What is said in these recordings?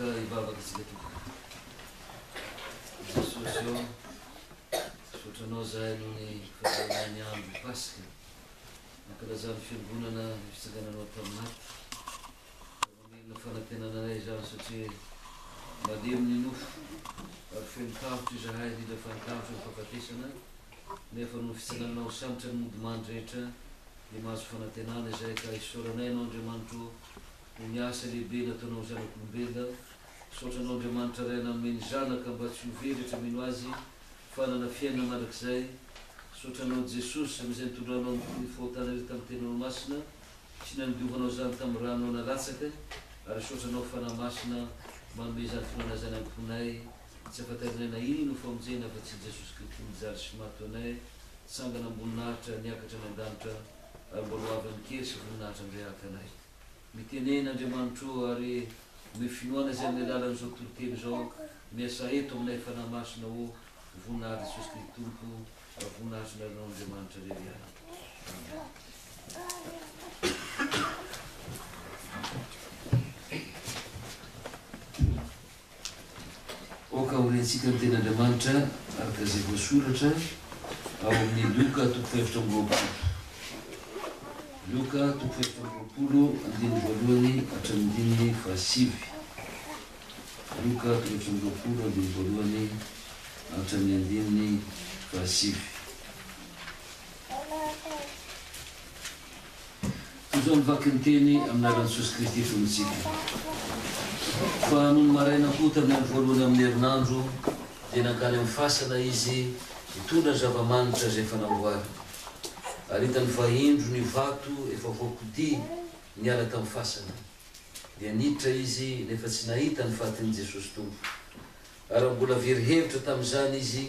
Aoka hivavaka isika tompoko. Jesosy ô, misaotra Anao izahay noho ny fahazoanay ny andro Paska, nankalazan'ny Fiangonana ny fitsangananao tamin'ny maty. Ary mamerina fanantenana anay izany satria malemy ny nofo ary feno tahotra izahay, indrindra fa ny tahotry ny fahafatesana, nefa noho ny fitsangananao sambatra ny modimandry rehetra dia mahazo fanantenana izahay ka isaoranay Anao Andriamanitro ô noho ny asa lehibe nataonao ny zanak'olombelona. Misaotra Anao Andriamanitra Ray nanome ny Zanaka mba tsy ho very rehetra mino Azy fa hanana fiainana mandrakizay. Misaotra Anao Jesosy amin'izay nitondranao ny fahotana rehetra tamin'ny Tenanao Masina sy nandiovanao izany tamin'ny ranao nalatsaka ary misaotra Anao Fanahy Masina manome izany finoana izany am-ponay tsy afa-tarinay na inona ho famonjena afa-tsy Jesosy Kristy nijaly sy maty ho anay nitsangana am-boninahitra niakatra any an-danitra ary mbola ho avy amin-kery sy voninahitra indray haka anay. Mitenena Andriamanitro ô ary omeo finoana izay amin'ny alalan'izao toriteny izao miasà eto aminay Fanahy Masina ô ho voninahitry Jesosy Kristy Tompo ary voninahitry ny anaranao Andriamanitra irery ihany. Amen. Aoka horentsika ny Tenin'Andriamanitra araka izay voasoratra ao amin'ny Lioka toko faha-24. Lioka toko faha-24 andininy voalohany hatramin'ny andininy fahasivy. Lioka toko faha-24 andininy voalohany hatramin'ny andininy fahasivy. Toy izao ny vaky ny teny amin'ny anaran'i Jesosy Kristy Tompontsika. Fa nony maraina koa tamin'ny andro voalohany amin'ny herinandro, dia nankany amin'ny fasana izy hitondra ny zava-manitra izay efa namboariny. Ary hitany fa indro ny vato efa voakodia niala tamin'ny fasana. Dia niditra izy nefa tsy nahita ny fatin'i Jesosy Tompo. Ary raha mbola very hevitra tamin'izany izy,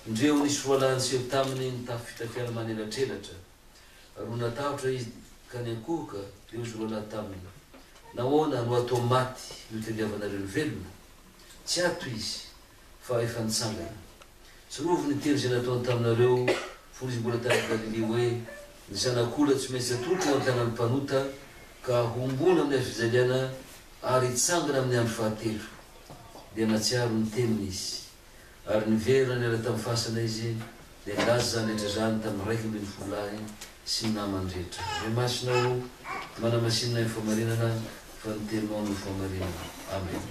indreo nisy roalahy niseho taminy nitafy fitafiana manelatrelatra. Ary nony natahotra izy ka niankohoka, dia hoy izy roalahy taminy, Nahoana no atao maty no itadiavanareo ny velona? Tsy ato izy, fa efa nitsangana. Tsarovy ny teny izay nataony taminareo fony izy mbola tany Galilia hoe, Ny Zanak'olona tsy maintsy atolotra ho an-tanan'ny mpanota, ka hohomboana amin'ny hazofijaliana ary hitsangana amin'ny andro fahatelo. Dia nahatsiaro ny teniny izy. Ary niverina niala tamin'ny fasana izy, dia nilaza izany rehetra izany tamin'ny 11 lahy sy ny namany rehetra. Ray Masina ô, manamasinina ny fahamarinana, fa ny Teninao no fahamarinana. Amena.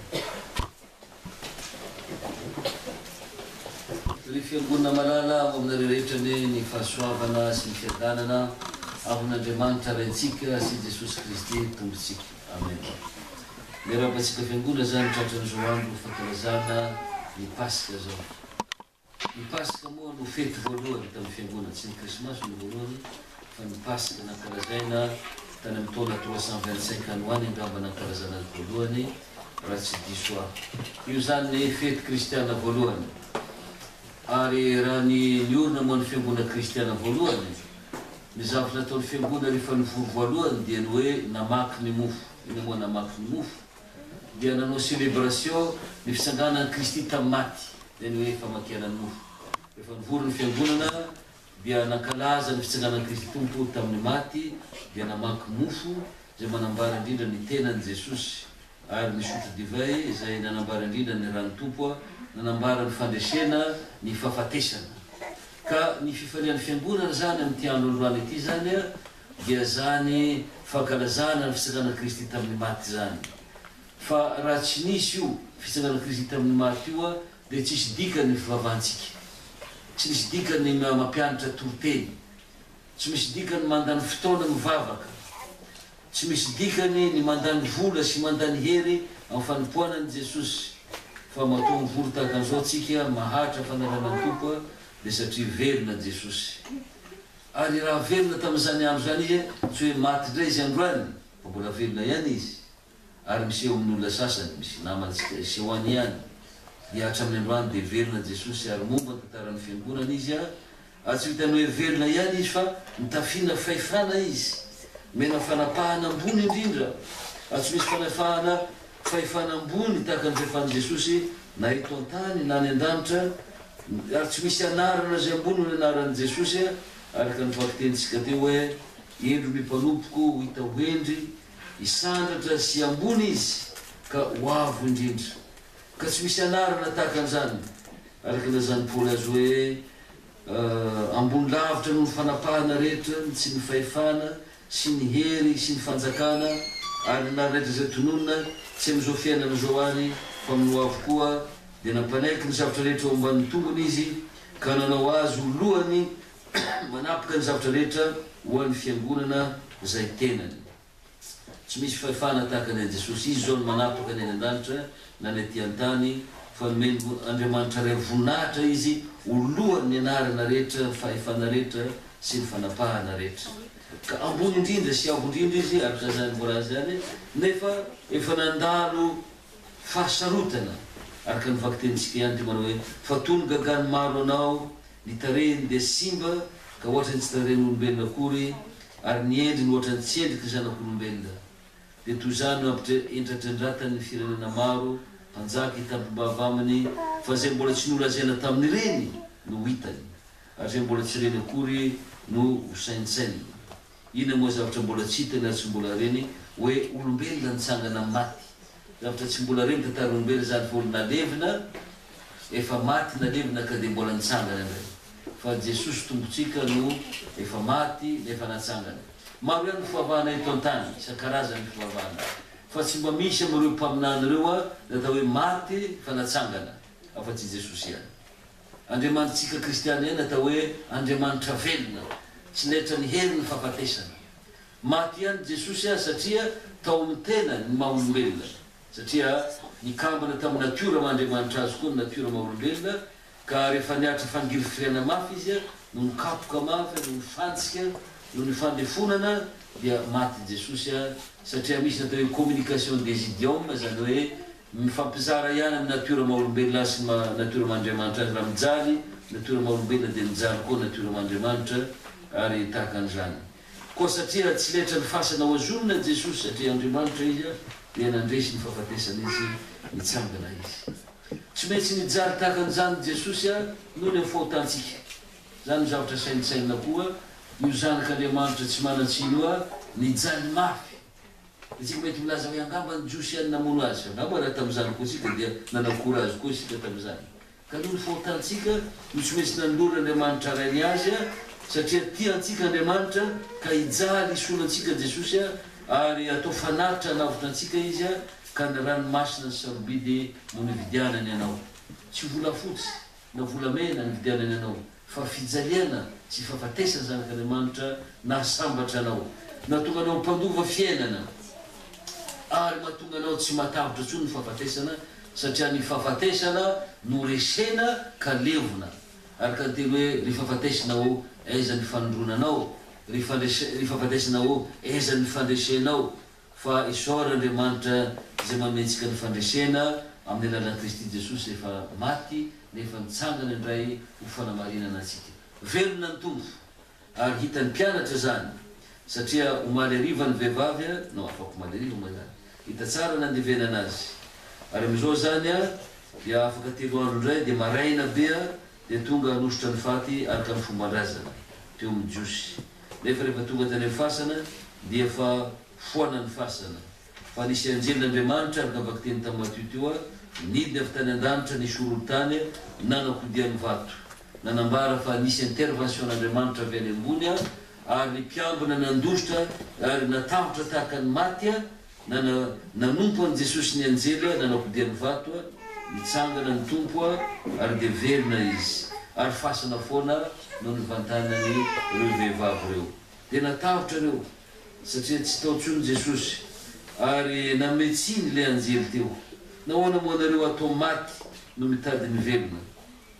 Ry Fiangonana malala, ho aminareo rehetra anie ny fahasoavana sy ny fiadanana avy amin'Andriamanitra Raintsika sy Jesosy Kristy Tompontsika. Amena. Miarahaba antsika Fiangonana zany tratran'izao andro fankalazana ny Paska zao. Ny Paska moa no fety voalohany tamin'ny Fiangonana, tsy ny Krismasy no voalohany fa ny Paska nankalazaina tany amin'ny taona 325 any ho any angamba nankalazana azy voalohany raha tsy diso aho. Io zany ny fety kristiana voalohany. Ary raha ny niorina moa ny Fiangonana kristiana voalohany, ny zavatra nataon'ny Fiangonana rehefa nivory voalohany dia ny hoe namaky ny mofo. Inona moa namaky ny mofo? Dia nanao celebration ny fitsanganan'i Kristy tamin'ny maty, izay ny hoe famakiana ny mofo. Rehefa nivory ny Fiangonana dia nankalaza ny fitsanganan'i Kristy Tompo tamin'ny maty dia namaky mofo izay manambara indrindra ny tenan'i Jesosy ary nisotro divay izay nanambara indrindra ny ran'ny Tompo nanambara ny fandresena ny fahafatesana. Ka ny fifalian'ny Fiangonana izany amin'ity andro androany ity izany dia izany fankalazana ny fitsanganan'i Kristy tamin'ny maty izany. Fa raha tsy nisy io fitsanganan'i Kristy tamin'ny maty io dia tsisy dikany ny fivavahantsika. Tsy misy dikany ny mampianatra toriteny. Tsy misy dikany mandany fotoana mivavaka. Tsy misy dikany ny mandany vola sy mandany hery amin'ny fanompoana an'i Jesosy. Fa matoa mivory tahaka an'izao tsika mahatra fanalana ny Tompo dia satria velona Jesosy. Ary raha velona tamin'izany andro izany Izy, tsy hoe maty indray Izy androany, fa mbola velona ihany Izy, ary miseho amin'ny olona sasany, misy namantsika isehoany ihany, dia hatramin'ny androany dia velona Jesosy ary momba ny tantaran'ny Fiangonana Izy, ary tsy vitan'ny hoe velona ihany Izy fa nitafiana fahefana Izy, omena fanapahana ambony indrindra, ary tsy misy fanafahana fahefana ambony tahaka ny fahefan'i Jesosy na eto an-tany na any an-danitra, ary tsy misy anarana izay ambony noho ny anaran'i Jesosy, araka ny vakitenintsika teo hoe, Indro ny mpanompoko ho hita ho hendry, hisandratra sy ambony izy, ka ho avo indrindra. Ka tsy misy anarana tahaka an'izany, araka ny lazan'i Paoly azy hoe, Ambony lavitra noho ny fanapahana rehetra, ny tsy ny fahefana, sy ny hery, sy ny fanjakana, ary ny anarana rehetra izay tononina, tsy amin'izao fiainana izao any, fa amin'ny ho avy koa, dia nampanaiky ny zavatra rehetra ho ambanin'ny tongony izy, ka nanao azy ho lohany manapaka ny zavatra rehetra ho an'ny fiangonana izay tenany. Tsy misy fahefana tahaka ny an'i Jesosy. Izy izao no manapaka ny any an-danitra na ny aty an-tany, fa nomen' Andriamanitra Ray voninahitra Izy ho lohan' ny anarana rehetra, ny fahefana rehetra sy ny fanapahana rehetra. Ka ambony indrindra sy avo indrindra Izy, araka izany voalaza izany, nefa efa nandalo fahasarotana, araka ny vakitenintsika ihany dia manao hoe, Fa toa nogagany maro anao, ny tarehiny dia simba ka hoatran'ny tsy tarehin'olombelona akory, ary ny endriny hoatran'ny tsy endriky ny zanak'olombelona. Dia toy izany no ampitrendratrendratany ny firenena maro, mpanjaka hitampim-bava aminy, fa izay mbola tsy nolazaina tamin'ireny no ho hitany, ary izay mbola tsy reny akory no hosaintsaininy. Inona moa zavatra mbola tsy hitany ary tsy mbola reny, hoe olombelona nitsangana amin'ny maty? Zavatra tsy mbola reny tantaran'olombelona izany fa olona levona, efa maty nalevina ka dia mbola nitsangana indray. Fa Jesosy Tompontsika no efa maty nefa natsangana. Maro ihany ny fivavahana eto an-tany, isan-karazany ny fivavahana. Fa tsy mba misy amin'ireo mpaminany ireo ny atao hoe maty fa natsangana, afa-tsy Jesosy ihany. Andriamanitsika kristiana ihany atao hoe Andriamanitra velona, tsy naitra ny herin'ny fahafatesana. Maty ihany Jesosy satria tao amin'ny tenany ny maha olombelona, satria nikambana tamin'ny natiora maha Andriamanitra azy koa ny natiora maha olombelona, ka rehefa niaritra fangirifiriana mafy izy, no nikapoka mafy, no nifantsika, no nifandefonana, dia maty Jesosy satria misy ny atao hoe communication des idiomes, izany hoe Mifampizara ihany amin'ny natiora maha olombelona azy sy ny maha natiora maha Andriamanitra azy. Raha mijaly natiora maha olombelona dia mijaly koa natiora maha Andriamanitra ary tahaka an'izany. Koa satria tsy laitra ny fasana ho azonina Jesosy satria Andriamanitra Izy dia nandresy ny fahafatesana Izy, nitsangana Izy. Tsy maintsy nijaly tahaka an'izany Jesosy noho ny amin'ny fahotantsika. Izany no zavatra saintsainina koa, io Zanak'Andriamanitra tsy manan-tsiny io nijaly mafy. Isika mety milaza hoe angamba ny Jiosy ihany namono azy. Angamba raha tamin'izany koa isika dia nanakora azy koa isika tamin'izany. Ka noho ny fahotantsika no tsy maintsy nanoloran'Andriamanitra Rainy azy, satria tia antsika Andriamanitra ka hijaly hisolo antsika Jesosy ary hatao fanatitra hanavotra antsika Izy ka ny rany masina sy sarobidy no nividianany anao. Tsy volafotsy na volamena nividianany anao. Fa fijaliana sy fahafatesana Zanak'Andriamanitra nahasambatra anao, nahatonga anao mpandova fiainana, ary mahatonga anao tsy matahotra intsony ny fahafatesana, satria ny fahafatesana no resena ka levona. Araka ny teny hoe, Ry fahafatesana ô, aiza ny fanindronanao? Ry ry fahafatesana ô, aiza ny fandresenao? Fa isaora Andriamanitra izay manome antsika ny fandresena amin'ny alalan'i Kristy Jesosy izay efa maty nefa nitsangana indray ho fanamarinana antsika. Velona ny Tompo! Ary hitan'ny mpianatra izany, satria omaly hariva ny vehivavy, non, afak'omaly hariva moa izany, hita tsara nandevenana azy. Ary amin'izao izany dia afaka telo andro indray dia maraina be dia tonga hanosotra ny faty araka ny fomban-drazana teo amin'ny Jiosy. Nefa rehefa tonga tany amin'ny fasana dia efa foana ny fasana. Fa nisy anjelin'Andriamanitra, araka ny vakiteny tamin'i Matio teo, nidina avy tany an-danitra nisy horohorontany nanakodia ny vato. Nanambara fa nisy intervention-n'Andriamanitra avy any ambony ary ny mpiambina nandositra ary natahotra tahaka ny maty Nana, nanompo an'i Jesosy ny anjely, nanakodia ny vato, nitsangana ny Tompo ary dia velona Izy. Ary fasana foana no nivantanany ireo vehivavy ireo. Dia natahotra ireo, satria tsy tao intsony Jesosy. Ary nanome tsiny ilay anjely teo. Nahoana moa nareo atao maty no mitady ny velona?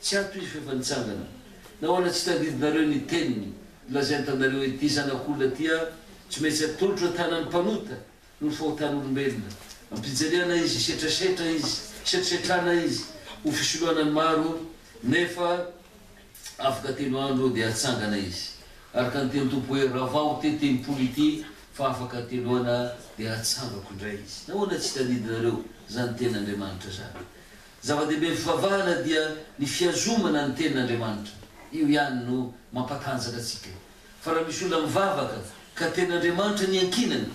Tsy ato Izy fa efa nitsangana. Nahoana tsy tadidinareo ny teniny? Nolazainy taminareo hoe, Ity Zanak'olona ity tsy maintsy atolotro an-tanan'ny mpanota noho ny fahotan'olombelona. Ampijaliana Izy, hisetrasetra Izy, hisetrasetrana Izy, ho fisoloana ny maro, nefa afaka telo andro dia hatsangana Izy. Araka ny tenin'ny Tompo hoe, Ravao ity tempoly ity, fa afaka telo ana dia hatsangako indray izy. Nahoana tsy tadidinareo izany tenin'Andriamanitra izany? Zava-dehibe ny fivavahana dia ny fihazomana ny tenin'Andriamanitra. Io ihany no mampatanjaka antsika. Fa raha misy olona mivavaka ka tenin'Andriamanitra ny iankinany,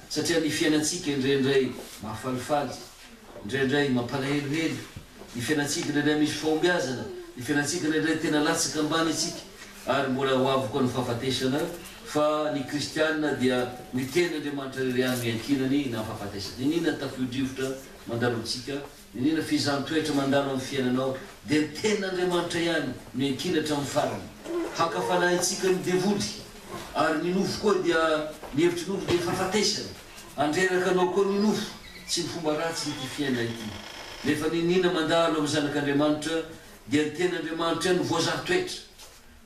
satria ny fiainantsika indraindray mahafalifaly, Indraindray mampalahelohelo ny fiainantsika, indraindray misy fahombiazana ny fiainantsika, indraindray tena latsaka ambany isika ary mbola ho avy koa ny fahafatesana fa ny kristiana dia ny tenin'Andriamanitra irery ihany no iankinany na fahafatesana. Niniana tafio-drivotra mandalo amintsika, niniana fihizan-toetra mandalo amin'ny fiainanao dia ny tenin'Andriamanitra ihany no iankinana hatramin'ny farany. Haka fanahy antsika ny devoly ary ny nofo koa dia ny hevitry ny nofo dia fahafatesana. Handreraka anao koa ny nofo sy ny fomba ratsin' ity fiainana ity. Nefa niniana mandalo amin'ny Zanak'Andriamanitra, dia ny Tenin'Andriamanitra ihany no voazaha toetra.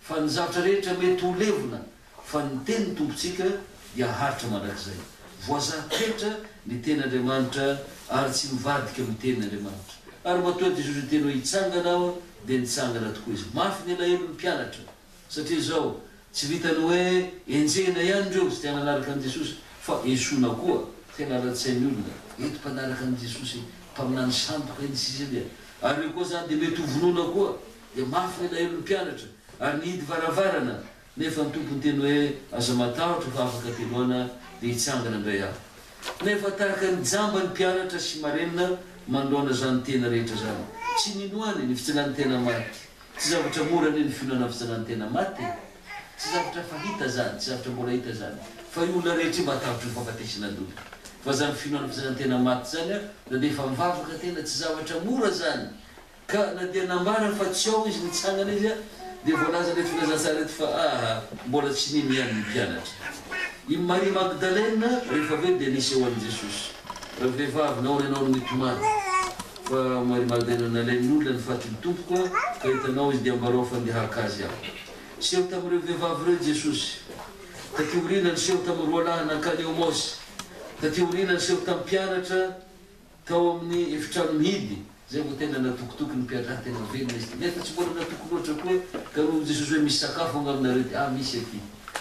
Fa ny zavatra rehetra mety ho levona, fa ny Tenin'ny Tompontsika dia haharitra mandrakizay. Voazaha toetra ny Tenin'Andriamanitra ary tsy mivadika amin'ny Teniny Andriamanitra. Ary matoa Jesosy niteny hoe hitsangana aho, dia nitsangana tokoa Izy. Mafy ny alahelon'ny mpianatra. Satria izao, tsy vitan'ny hoe enjehina ihany ireo izay te hanaraka an'i Jesosy, fa esoina koa. Tena ratsy-sain'ny olona, eto mpanaraka an'i Jesosy, mpaminany sandoka iny sisa iny e! Ary ireo koa izany dia mety ho vonoina koa. Dia mafy ny alahelon'ny mpianatra, ary nihidy varavarana, nefa ny Tompo niteny hoe, Aza matahotra fa afaka teloana dia hitsangana indray Aho. Nefa tahaka ny jamba ny mpianatra sy marenina manoloana izany teny rehetra izany. Tsy ninoany ny fitsangan'ny tena maty. Tsy zavatra mora anie ny finoana fitsangan-tena maty e! Tsy zavatra fahita zany, tsy zavatra mbola hita zany. Fa io olona rehetra io matahotra ny fahafatesana doly. Fa zany finoana fitsangan-tena maty zany an, na dia efa mivavaka tena, tsy zavatra mora zany. Ka na dia nambara fa tsy ao izy nitsangana izy an, dia voalazan'ireto filazantsara ireto fa aha, mbola tsy nino ihany ny mpianatra. I Maria Magdalena rehefa avy eo dia nisehoan'i Jesosy. Ravehivavy, nahoana ianao no mitomany? Fa Maria Magdalena nalain'ny olona ny fatin'ny Tompoko ka hitanao izy dia ambarao fa ndeha haka azy aho. Niseho tamin'ireo vehivavy ireo Jesosy. Taty aoriana niseho tamin'ny roalahy nankany Emaosy. Taty aoriana niseho tamin'ny mpianatra tao amin'ny efitrano mihidy. Izay vao tena natokitoky ny mpianatra, ah tena velona izy ity. Nefa tsy mbola natoky loatra koa ka noho Jesosy hoe misy sakafo angaha aminareo dia ah misy aty.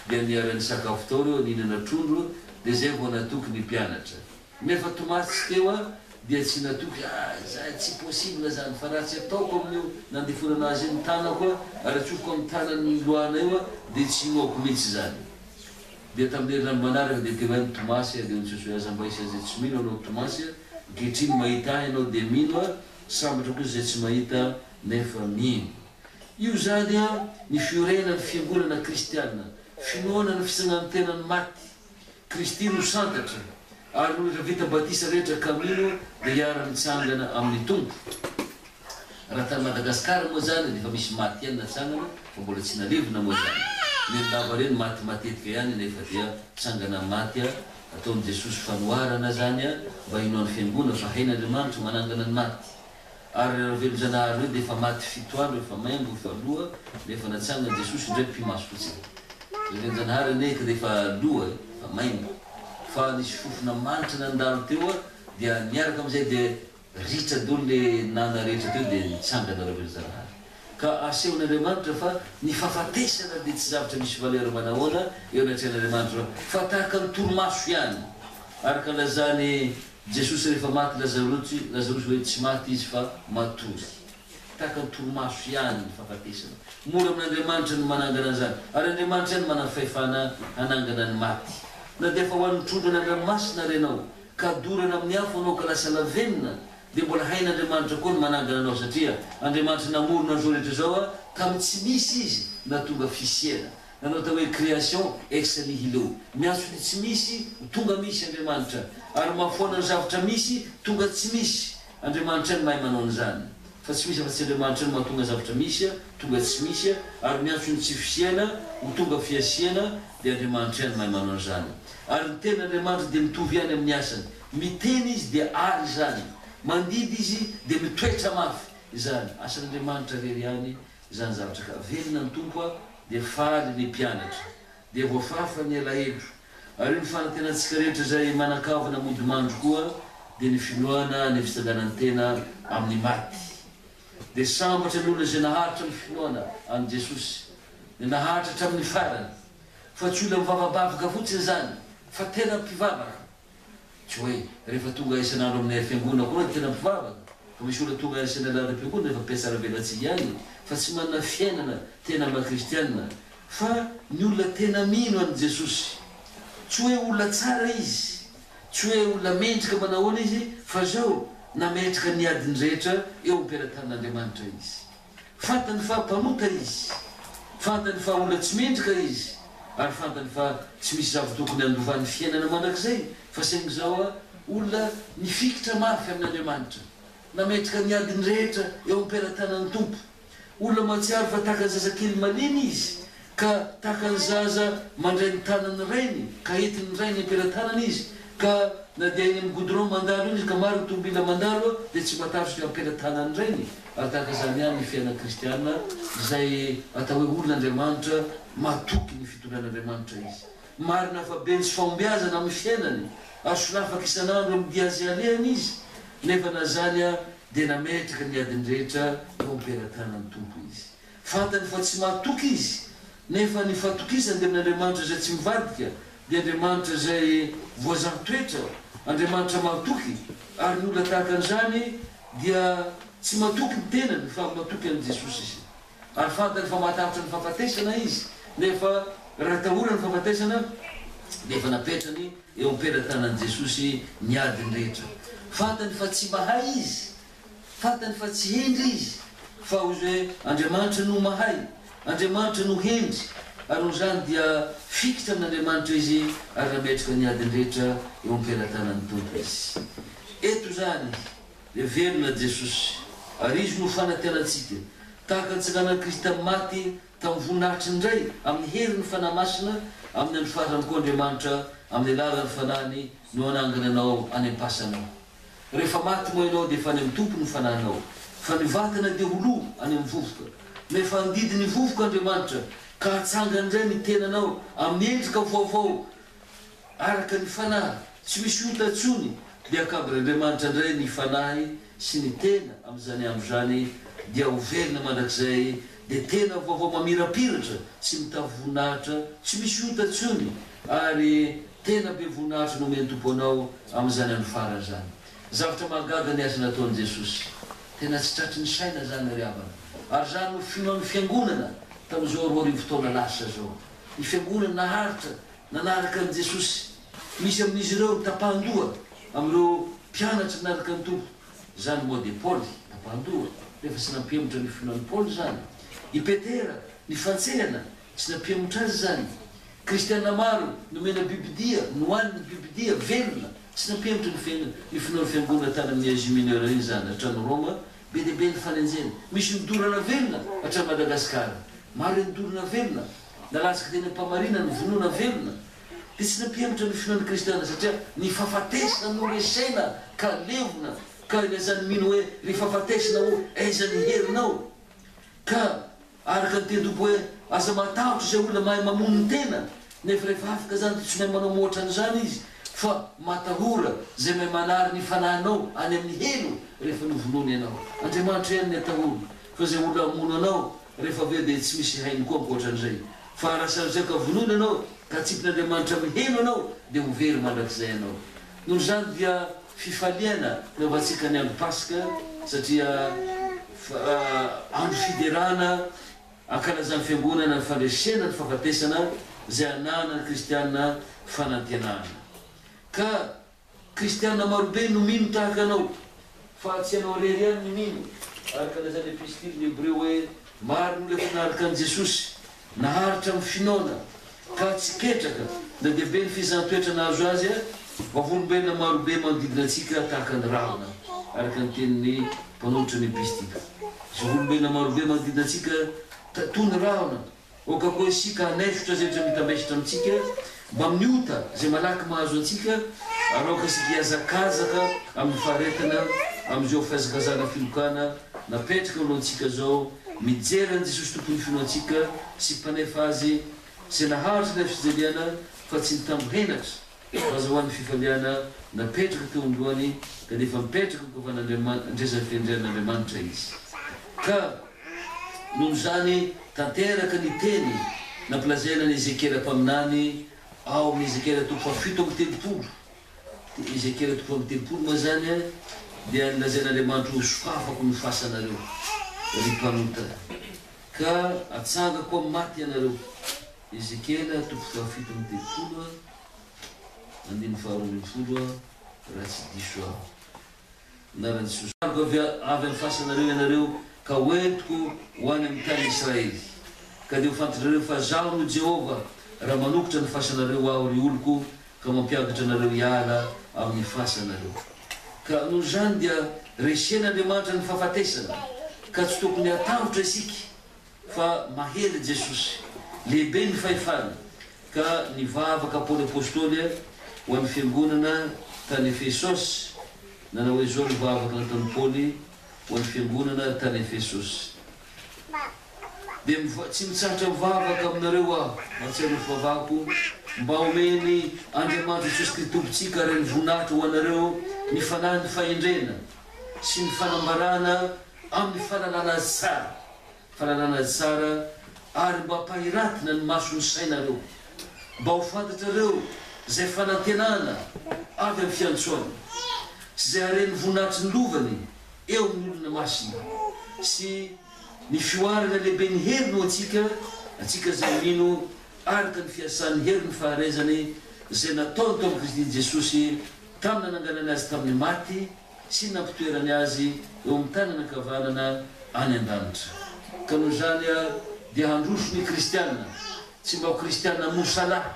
Dia niara-nisakafo tao ireo nihinana trondro dia izay vao natoky ny mpianatra. Nefa Tomasy tsy teo a dia tsy natoky ah zay tsy possible zany fa raha tsy ataoko amin'io nandeforana azy io ny tanako a ary atsofoko amin'ny tanany ny lohana io a dia tsy inoako mihitsy zany. Dia tamin'ny herinandro manaraka dia teo ihany Tomasy a dia hoy Jesosy hoe aza mba hisy an'izay tsy mino anao Tomasy a, ankehitriny mahita ahy ianao dia mino a, sambatra kosa izay tsy mahita nefa mino. Io zany a ny fiorenan'ny fiangonana kristiana, finoana ny fitsangan-tenan'ny maty. Kristy no santatra, ary ny olona vita batisa rehetra ka mino dia hiara-mitsangana amin'ny Tompo. Raha tany Madagasikara moa izany dia efa misy maty ihany natsangana fa mbola tsy nalevina moa izany. Neny-lava ireny maty matetika ihany nefa dia tsangana maty ataon'i Jesosy fanoharana izany mba hinoan'ny fiangona fa hain'Andriamanitra manangana ny maty. Ary ry Ravelonjanahary ireo dia efa maty fito andro, efa maimbo, efa loa, nefa natsangan'i Jesosy indray mpimaso fotsiny. Ravelonjanahary anie ka dia efa loa e, efa maimbo. Fa nisy fofona manitra nandalo teo dia niaraka amin'izay dia ritra daholo le nana rehetra teo dia nitsangana Ravelonjanahary. Ka asehon'Andriamanitra fa ny fahafatesana dia tsy zavatra misy valeur manahoana eo anatrehan'Andriamanitra fa tahaka ny torimaso ihany. Araka ny lazan'i Jesosy rehefa maty Lazarosy, Lazarosy hoe tsy maty izy fa matory. Tahaka ny torimaso ihany ny fahafatesana. Mora amin'Andriamanitra ny manangana an'izany. Ary Andriamanitra ihany manana fahefana hanangana ny maty. Na dia efa ho an'ny trondro any an-dranomasina ary ianao, ka dorana amin'ny afo ianao ka lasa lavenona, dia mbola hain'Andriamanitra koa ny manangana anao satria Andriamanitra namorona an'izao rehetra izao tamin'ny tsy misy Izy nahatonga fisiana. Nanao atao hoe création ex nihilo. Miantso ny tsy misy ho tonga misy Andriamanitra, ary mahafoana ny zavatra misy tonga tsy misy. Andriamanitra ihany mahay manao an'izany. Fa tsy misy afa-tsy Andriamanitra no mahatonga zavatra misy tonga tsy misy, ary miantso ny tsy fisiana ho tonga fiasiana, dia Andriamanitra ihany mahay manao an'izany. Ary ny tenin'Andriamanitra dia mitovy ihany amin'ny asany. Miteny Izy dia ary izany. Mandidy Izy dia mitoetra mafy izany. Asan'Andriamanitra irery ihany izany zavatra ka velona ny Tompo a dia faly ny mpianatra dia voafafa ny alahelo ary io ny fanantenantsika rehetra izay manankavana mody mandry koa dia ny finoana ny fitsanganan-tena amin'ny maty dia sambatra ny olona izay naharitra ny finoana an'i Jesosy dia naharitra hatramin'ny farany fa tsy olona mivavabavaka fotsiny izany fa tena mpivavaka Tsy hoe rehefa tonga isan'andro aminay fiangonana koa ny tena mpivavaka, fa misy olona tonga isan'alahady am-piangonana rehefa mpihatsaravelatsihy ihany fa tsy manana fiainana tena maha kristianina, fa ny olona tena mino an'i Jesosy. Tsy hoe olona tsara izy, tsy hoe olona mendrika manahoana izy, fa zao, Nametraka ny adiny rehetra eo am-pelatanan'Andriamanitra izy. Fantany fa mpanota izy. Fantany fa olona tsy mendrika izy. Ary fantany fa tsy misy zava-tokony handovany fiainana mandrakizay, fa saingy izao olona nifikitra mafy amin'Andriamanitra. Nametraka ny adiny rehetra eo am-pelatanan'ny Tompo. Olona mahatsiaro fa tahaka ny zazakely malemy izy, ka tahaka ny zaza mandray ny tanan'ny rainy, ka entin'ny rainy am-pelatanana izy, ka na dia eny amin'ny goudron mandalo eny izy ka maro ny tomobila mandalo dia tsy matahotra satria am-pelatanan'ny rainy, ary tahaka izany ihany ny fiainan'ny kristiana izay atao hoe olon'Andriamanitra, matoky ny fitondran'Andriamanitra izy. Marina fa be ny tsy fahombiazana amin'ny fiainany ary solafaka isan'andro amin'ny dia izay alehany izy, nefa na izany dia nametraka ny adiny rehetra eo am-pelatanan'ny Tompo izy. Fantany fa tsy mahatoky izy, nefa ny fahatokisany dia amin'Andriamanitra izay tsy mivadika, dia Andriamanitra izay voazaha toetra, Andriamanitra mahatoky, ary ny olona tahaka an'izany dia tsy matoky ny tenany fa matoky an'i Jesosy izy. Ary fantany fa mahatahotra ny fahafatesana izy, nefa raha atahorany ny fahafatesana, dia efa napetrany eo am-pelatanan'i Jesosy ny adiny rehetra. Fantany fa tsy mahay izy, fantany fa tsy hendry izy, fa hozy hoe Andriamanitra no mahay, Andriamanitra no hendry, ary noho izany dia fikitra amin'Andriamanitra izy ary nametraka ny adiny rehetra eo am-pelatanan'ny Tompo izy. Eto izany. Dia velona Jesosy, ary Izy no fanantenantsika. Tahaka ny tsanganan'i Kristy tamin'ny maty tamin'ny voninahitry ny Ray, amin'ny herin'ny Fanahy Masina, amin'ny andro farany koa Andriamanitra, amin'ny alalan'ny Fanahiny, no hanangana anao any am-pasanao. Rehefa maty moa ianao dia efa any amin'ny Tompo ny fanahinao, fa ny vatana dia ho lo any amin'ny vovoka. Nefa handidy ny vovoka Andriamanitra, ka hatsangany indray ny tenanao amin'ny endrika vaovao, Araka ny fanahy, tsy misy ota intsony, dia akaborin'Andriamanitra indray ny fanahy sy ny tena amin'izany andro izany, dia ho velona mandrakizay, dia tena vaovao mamirapiratra sy mitafy voninahitra, tsy misy ota intsony, ary tena be voninahitra nomen'ny Tompo anao amin'izany andro farany izany. Zavatra mahagaga ny asa nataon'i Jesosy. Tena tsy tratry ny saina izany ry havana. Ary izany no finoan'ny Fiangonana tamin'izao 2000 taona lasa izao. Ny Fiangonana naharitra Nanaraka an'i Jesosy. Misy amin'izy ireo ny tapahan-doha amin'ireo mpianatra nanaraka ny Tompo. Izany moa dia Paoly, tapahan-doha, nefa tsy nampihemotra ny finoan'i Paoly izany. I Petera, nifantsehana, tsy nampihemotra azy izany. Kristiana maro nomena bibidia, nohaniny bibidia velona, tsy nampihemotra ny ny finoan'ny fiangonana tany amin'ny Asie Mineure iny izany, hatrany Roma, be dia be ny fanenjehana. Misy nodorana velona hatrany Madagasikara. Maro ireo nodorana velona. Nalatsaka teny am-pamarina ny vonoana velona dia tsy nampihemotra ny finoan'ny kristiana satria ny fahafatesana no resena ka levona ka ilazan'ny mino hoe ry fahafatesana o aiza ny herinao ka araka ny tenin-tompo hoe aza matahotra izay olona mahay mamono ny tena nefa rehefa afaka izany dia tsy mahay manao mihoatra an'izany izy fa matahora izay mahay manary ny fanahinao any amin'ny helo rehefa novonoina ianao. Andriamanitra ihany ny atahoro fa izay olona hamono anao Rehefa avy eo dia tsy misy hainy koa ankoatran'izay. Fa raha sanatria ka vonoina ianao ka atsipin'Andriamanitra miheno anao dia ho very mandrakizay ianao. Noho izany dia fifaliana no havantsika ny andro Paska satria andro fiderana ankalazan'ny Fiangonana ny fandresena ny fahafatesana izay ananan'ny kristiana fanantenana. Ka Kristiana marobe no mino tahaka anao, fa tsy ianao irery ihany ny mino, araka lazain'ny Epistilin'ny Hebreo hoe, Maro ny olona efa naharaka an'i Jesosy, naharitra amin'ny finoana, ka tsy ketraka, na dia be ny fizahan-toetra nahazo azy, vavolombelona marobe manodidina antsika tahaka ny rahona, araka ny tenin'ny mpanoratra ny Epistily. Misy vavolombelona marobe manodidina antsika toy ny rahona. Aoka koa isika hanaisotra izay rehetra mitambesatra amintsika, mbamin'ny ota izay malaky mahazo antsika, ary aoka isika hihazakazaka amin'ny faharetana amin'izao fihazakazahana filokana napetraka eo alohantsika izao, mijery an'i Jesosy Tompon'ny finoantsika sy Mpanefa azy, izay naharitra ilay fijaliana fa tsy nitambo henatra. Aza ho an'ny fifaliana napetraka teo an-dohany ka dia efa mipetraka koa fa nandresa ny fiandrianan'Andriamanitra izy. Ka noho izany tanteraka ny teny nampilazaina an'i Ezekiela mpaminany ao amin'ny Ezekiela toko faha 37. Dia Ezekiela toko faha 38 moa izany dia nilazain'Andriamanitra hoe hosokafako ny fasanareo ry mpanota ka atsangako amin'ny maty ianareo. Ezekiela toko faha 37 andininy faha 12 raha tsy diso aho. Anaran'i Jesosy. Ariko avy avy amin'ny fasanareo ianareo ka hoentiko ho any amin'ny tanin'i Israely. Ka dia ho fantatrareo fa Izaho no Jehovah, raha manokitra ny fasanareo Aho, ry oloko, ka mampiakatra anareo hiala amin'ny fasanareo. Ka noho izany dia resen'Andriamanitra ny fahafatesana, ka tsy tokony hatahotra isika, fa mahery Jesosy. Lehibe ny fahefany. Ka nivavaka Paoly Apostoly ho an'ny fiangonana tany Efesosy. Nanao hoe izao ny vavaka nataon'i Paoly ho an'ny fiangonana tany Efesosy, Dia tsy mitsahatra mivavaka aminareo aho, mahatsiaro ny fivavahako, mba homeny Andriamanitra Jesosy Kristy Tompontsika Rain'ny voninahitra ho anareo ny fanahin'ny fahendrena sy ny fanambarana amin'ny fahalalana Azy tsara. Fahalalana azy tsara ary mba ampahiratina ny mason'ny sainareo, mba ho fantatrareo izay fanantenana avy amin'ny fiantsoany, sy izay haren'ny voninahitry ny lovany eo amin'ny olona masina, sy ny fihoarana lehiben'ny heriny ho antsika, antsika izay mino araka ny fiasan'ny herin'ny faharezany izay nataony tao amin'i Kristy Jesosy tamin'ny nananganany azy tamin'ny maty, sy nampitoerany azy eo amin'ny tanana ankavanana any an-danitra. Ka noho izany dia handroso ny kristiana, tsy mba ho kristiana mosalahy,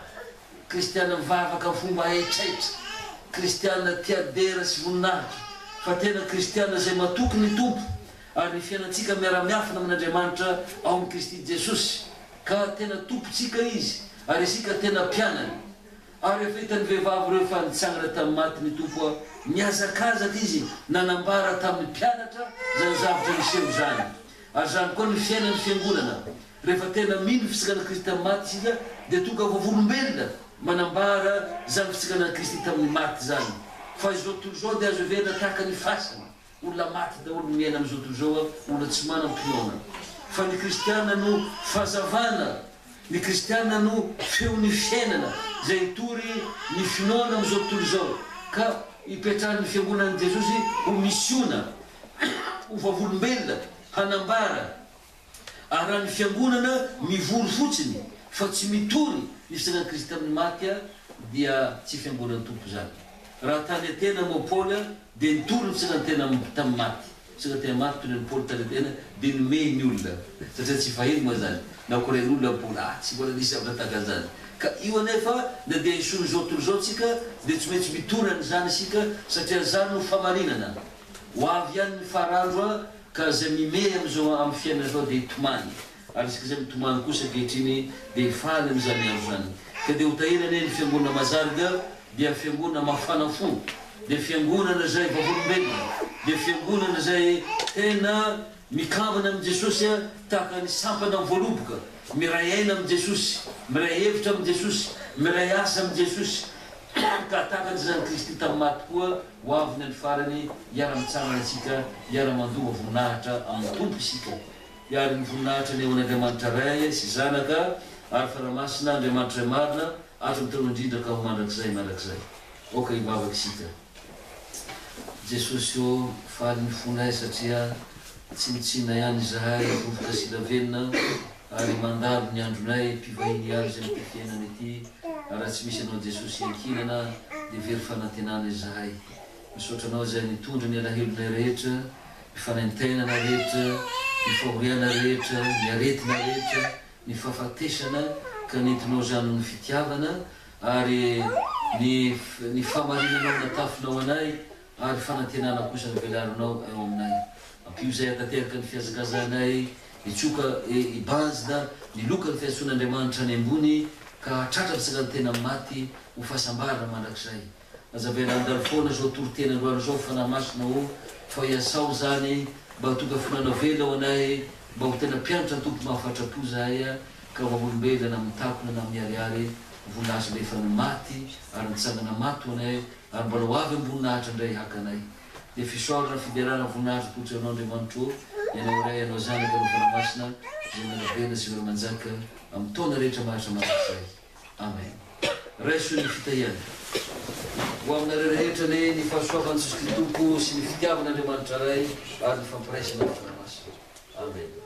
kristiana mivavaka amin'ny fomba haitraitra, kristiana tia dera sy voninahitra, fa tena kristiana izay matoky ny Tompo ary ny fiainantsika miara-miafina amin'Andriamanitra ao amin'i Kristy Jesosy, ka tena Tompontsika Izy ary isika tena mpianany. Ary rehefa hitan'ny vehivavy ireo fa nitsangana tamin'ny maty ny Tompo, nihazakazaka izy nanambara tamin'ny mpianatra izany zavatra niseho izany. Ary izany koa ny fiainan'ny Fiangonana. Rehefa tena mino ny fitsanganan'i Kristy tamin'ny maty isika, dia tonga vavolombelona manambara izany fitsanganan'i Kristy tamin'ny maty izany. Fa izao tontolo izao dia azo heverina tahaka ny fasana. Olona maty daholo ny miaina amin'izao tontolo izao a, olona tsy manam-pinoana. Fa ny kristiana no fahazavana, ny kristiana no feon'ny fiainana izay hitory ny finoana amin'izao tontolo izao, ka hipetrahan'ny fiangonan'i Jesosy ho misiona, ho vavolombelona, hanambara. Ary raha ny fiangonana mivory fotsiny fa tsy mitory ny fitsangan'i Kristy tamin'ny maty dia tsy fiangonan'ny Tompo izany. Raha tany Atena moa Paoly dia nitory ny fitsangan-tena tamin'ny maty. Fitsangan-tena maty torian'i Paoly tany Atena dia nomehy ny olona satria tsy faheno moa izany. Nakorain'olona Paoly, ah tsy mbola nisy zavatra tahaka an'izany. Ka io anefa na dia esorin'izao tontolo izao tsika dia tsy maintsy mitory an'izany isika satria izany no famarinana. Ho avy ihany ny farandro a ka izay mimehy amin'izao amin'ny fiainana izao dia hitomany, ary isika izay mitomany kosa ankehitriny dia hifaly amin'izany andro izany. Ka dia ho tahiana anie ny Fiangonana Mazarga, dia Fiangonana mafana fo, dia Fiangonana izay vavolombelona, dia Fiangonana izay tena mikambana amin'i Jesosy tahaka ny sampana voaloboka, miray aina amin'i Jesosy, miray hevitra amin'i Jesosy, miray asa amin'i Jesosy, ka tahaka ny Zanak'i Kristy tamin'ny maty koa, Ho avy ny andro farany, hiara-mitsangana isika, hiara-mandova voninahitra amin'ny Tompo isika. Hiary ny voninahitra ny eo an'Andriamanitra Ray sy Zanaka ary Fanahy Masina, Andriamanitra Ray marina, hatramin'ny taloha indrindra ka ho mandrakizay mandrakizay. Aoka hivavaka isika. Jesosy ô, faly ny fonay satria tsinontsinona ihany izahay, vovoka sy lavenona, ary mandalo ny andronay, mpivahiny ihany izay amin'ity fiainana ity, ary raha tsy misy Anao Jesosy hiankinana dia very fanantenana izahay. Misaotra Anao izay nitondra ny alahelonay rehetra, ny fanaintainana rehetra, ny fahoriana rehetra, ny aretina rehetra, ny fahafatesana ka nentinao izany noho ny fitiavana ary ny ny fahamarinanao natafinao anay ary fanantenana kosa novelarinao eo aminay. Ampio izay hahatanteraka ny fihazakazahanay hitsoka hibanjina ny lokan'ny fiantsoan'Andriamanitra any ambony ka hahatratra ny tsangan-tena maty ho fahasambarana mandrakizay. Aza avela handalo foana izao toriteny androany izao Fanahy Masina o, fa iasao izany mba ho tonga finoana velona ho anay, mba ho tena mpianatra ny Tompo mahafatra-po izahay ka vavolombelona na mitakona na miharihary voninahitry ilay efa maty ary nitsangana maty ho anay ary mbola ho avy am-boninahitra indray haka anay. Dia fisaorana, fiderana, voninahitra atolotray Anao Andriamanitro ô, Ianao Ray, Ianao Zanaka, Ianao Fanahy Masina, izay miara-belona sy miara-manjaka amin'ny taona rehetra maharitra mandrakizay. Amen. Raiso ny fitahiana. Ho aminareo rehetra anie ny fahasoavan'i Jesosy Kristy Tompo sy ny fitiavan'Andriamanitra Ray ary ny fampiraisana ny Fanahy Masina. Amen.